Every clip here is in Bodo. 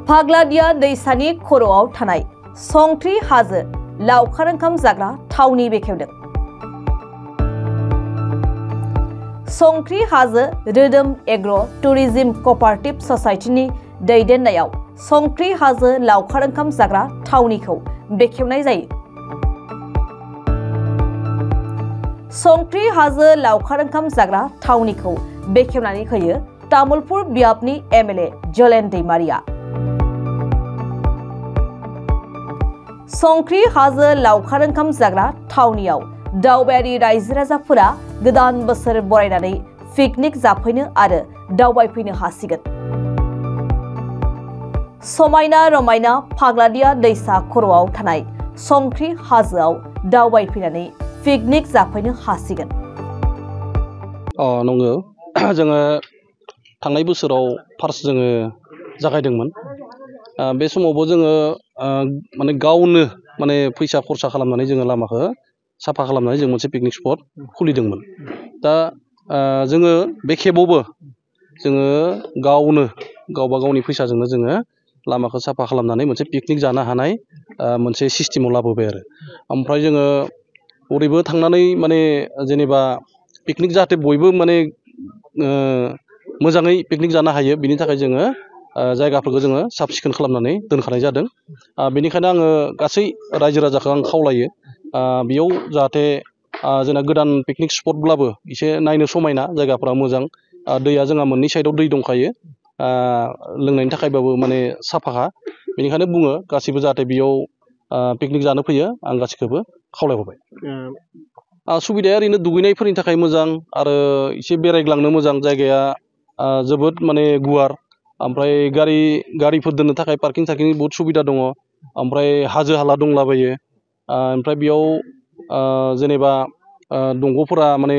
फाग्लादिया दैसानि खर'आव थानाय संख्रि हाजो लावखार ओंखाम जाग्रा थावनि बेखेवदों। संख्रि हाजो रोदोम एग्र टुरिज्म कपारेटिभ ससाइटिनि दैदेननायाव संख्रि हाजो लावखार ओंखाम जाग्रा थावनिखौ बेखेवनाय जायो। संख्रि हाजो लावखार ओंखाम जाग्रा थावनिखौ बेखेवनानै होयो तामुलपुर बियाबनि एमएलए जलेन दैमारिया। संख्रि हाजो लावखार ओंखाम जाग्रा थावनियाव दावबायारि रायजो राजाफोरा गोदान बोसोर बरायनानै पिकनिक जाफैनो आरो दावबायफैनो हासिगोन। समायना रमायना फाग्लादिया दैसा खर'आव थानाय संख्रि हाजोआव दावबायफैनानै पिकनिक जाफैनो हासिगोन। नंगौ, जोङो थांनाय बोसोराव फार्स्ट जोङो जागायदोंमोन। बे समावबो जोङो माने गावनो माने फैसा खरसा खालामनानै जोङो लामाखौ साफा खालामनानै जों मोनसे पिकनिक स्पट खुलिदोंमोन। दा जोङो बे खेबावबो जोङो गावनो गावबा गावनि फैसाजोंनो जोङो लामाखौ साफा खालामनानै मोनसे पिकनिक जानो हानाय मोनसे सिस्टेमाव लाबोबाय आरो। ओमफ्राय जोङो ओरैबो थांनानै माने जेनेबा पिकनिक जाहाथे बयबो माने मोजाङै पिकनिक जानो हायो, बिनि थाखाय जोङो जायगाफोरखौ जोङो साब सिखोन खालामनानै दोनखानाय जादों। बेनिखायनो आङो गासै रायजो राजाखौ आं खावलायो बेयाव जाहाथे जोंना गोदान पिकनिक स्पटब्लाबो एसे नायनो समायना, जायगाफ्रा मोजां, दैया जोंहा मोननै साइडआव दै दंखायो, लोंनायनि थाखायबाबो माने साफाखा। बेनिखायनो बुङो गासैबो जाहाथे बेयाव पिकनिक जानो फैयो, आं गासैखौबो खावलायहरबाय। सुबिदाया ओरैनो दुगैनायफोरनि थाखाय मोजां आरो एसे बेरायग्लांनो मोजां, जायगाया जोबोद माने गुवार। ओमफ्राय गारिफोर दोननो थाखाय पार्किं सार्किंनि बहुद सुबिदा दङ। ओमफ्राय हाजो हाला दंलाबायो। ओमफ्राय बेयाव जेनेबा दंग'फोरा माने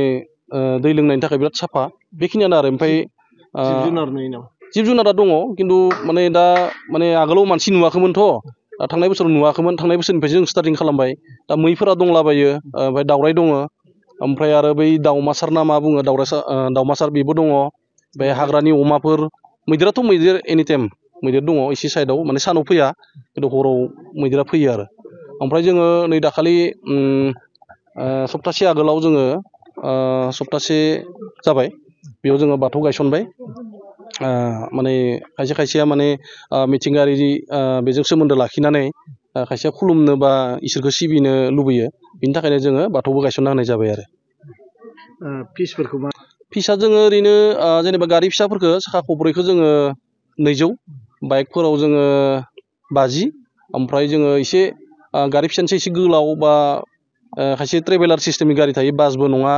दै लोंनायनि थाखाय बिराद साफा, बेखिनियानो आरो। ओमफ्राय जिब जुनारा दङ, खिन्थु माने दा माने आगोलाव मानसि नुवाखैमोनथ', थांनाय बोसोराव नुवाखैमोन, थांनाय बोसोरनिफ्रायसो जों स्टार्टिं खालामबाय। दा मैफोरा दंलाबायो, ओमफ्राय दावराय दङ, ओमफ्राय आरो बै दाउमासार ना मा बुङो, दाउमासार बेबो दङ। बे हाग्रानि अमाफोर, मैदेराथ' मैदेर एनिटाइम मैदेर दङ एसे साइडआव, माने सानाव फैया खिन्थु हराव मैदेरा फैयो आरो। ओमफ्राय जोङो नै दाखालि सप्तासे आगोलाव जोङो सप्तासे जाबाय बेयाव जोङो बाथौ गायसनबाय। माने खायसे खायसेया माने मिथिंगायारि बेजों सोमोन्दो लाखिनानै खायसेया खुलुमनो बा इसोरखौ सिबिनो लुबैयो, बिनि थाखायनो जोङो बाथौबो गायसनना होनाय जाबाय आरो। फिसफोरखौ मा? फिसा जोङो ओरैनो जेनेबा गारि फिसाफोरखौ साखा खब्रैखौ जोङो 200, बाइकफोराव जोङो 50, ओमफ्राय जोङो एसे गारि फिसानिसो एसे गोलाव बा खायसे ट्रेभेलार सिस्टेमनि गारि थायो, बासबो नङा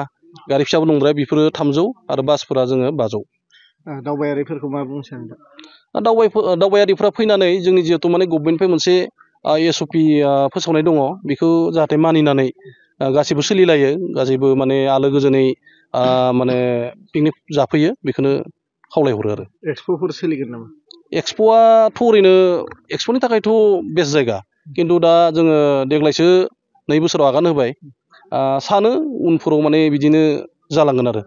गारि फिसाबो नंद्राया, बेफोरो 300 आरो बासफोरा जोङो 500। दावबायारिफोरखौ मा बुंनो सानदों? दावबायारिफ्रा फैनानै जोंनि जिहेथु माने गभमेन्टनिफ्राय मोनसे SOP फोसावनाय दङ, बेखौ जाहाथे मानिनानै गासैबो सोलिलायो, गासैबो माने आलो गोजोनै माने पिकनिक जाफैयो, बेखौनो खावलायहरो आरो। एक्सप'फोर सोलिगोन नामा? एक्सप'आथ' ओरैनो एक्सप'नि थाखायथ' बेस्ट जायगा, खिन्थु दा जोङो देग्लायसो 2 बोसोराव आगान होबाय, सानो उनफोराव माने बिदिनो जालांगोन आरो।